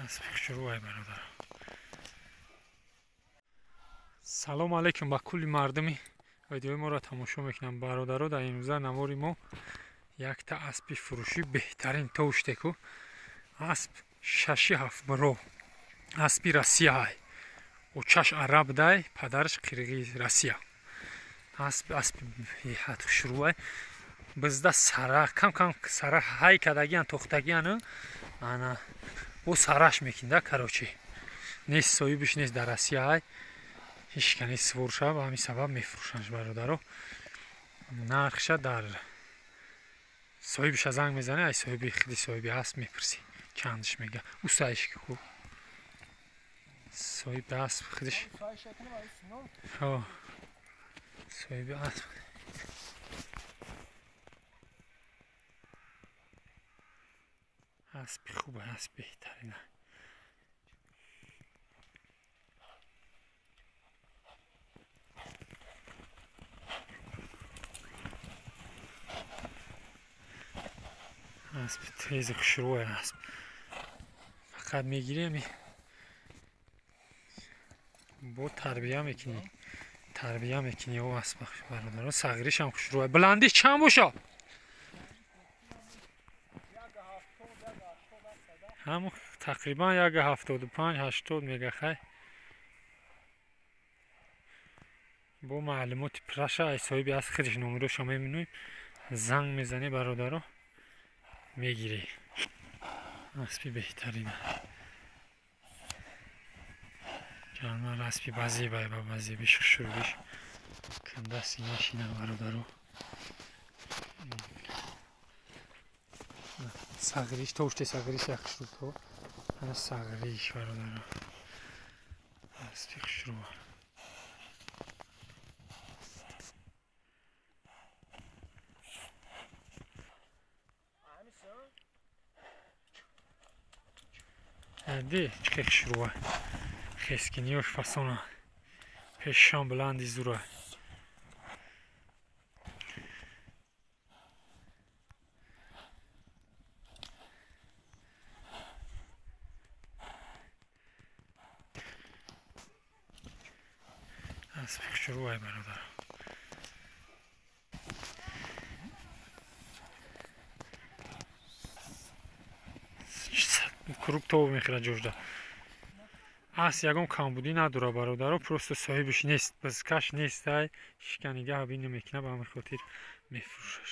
Аспи хушрӯай, бародар. Салом алейкум ба кулли мардуми видеои моро тамошо мекунам, бародаро. Дар имрӯза навори мо якта аспи фурӯшӣ, беҳтарин тоштеку асп, шаши ҳафтбро, аспи Россияай, очаш араб дай, падараш қирғиз, Россия. Асп, аспи беҳад хушрӯай. Бизда сара кам кам сара ҳай кардагиан, тохтагиан, ана бо сараш мекунда. Короче, нест, соҳибиш нест, дар Россияай, ҳичка нест сворша, ба ҳамин сабаб мефурӯшанш, бародаро. Нархша дар соҳибиша занг мезанӣ, ай соҳиби хиди соҳиби асп мепурсӣ, чандш мега. Усайш ку соҳиби асп хидиш, соҳиби асп. Аспи хуб, асп беҳтарина. Аспи тези хушрӯя асп. Фақат мегирем, бо тарбия мекунӣ, тарбия мекунӣ о асп, бародаро. Сағиришам хушрӯя. Баландиш чанд боша? Ҳамн тақрибан 1,75, 80 мега. Хай, бо маълумоти праша ай соҳиби асп худиш номероша меминӯем, занг мезанӣ, бародаро, мегирӣ. Аспи беҳтарина, ҷанвар, аспи базебай, ба базебиш, хушрӯбиш, кандасти нашина, бародаро. Сағириш тоште, сағириш як хушрӯ то ана сағириш, бародаро, аспи хушрӯ. Ди чӣ хушрӯа, хескиниёш фасона, пешшон баланди зура. Аспи хушрӯай, бародар. Круг тоб мехӯрад ҷожда. Асп ягон камбудӣ надора, бародаро, просто соҳибиш нест, бизкаш нестай, ҳичка нигаҳ бин намекунад, ба ҳамин хотир мефурӯшаш.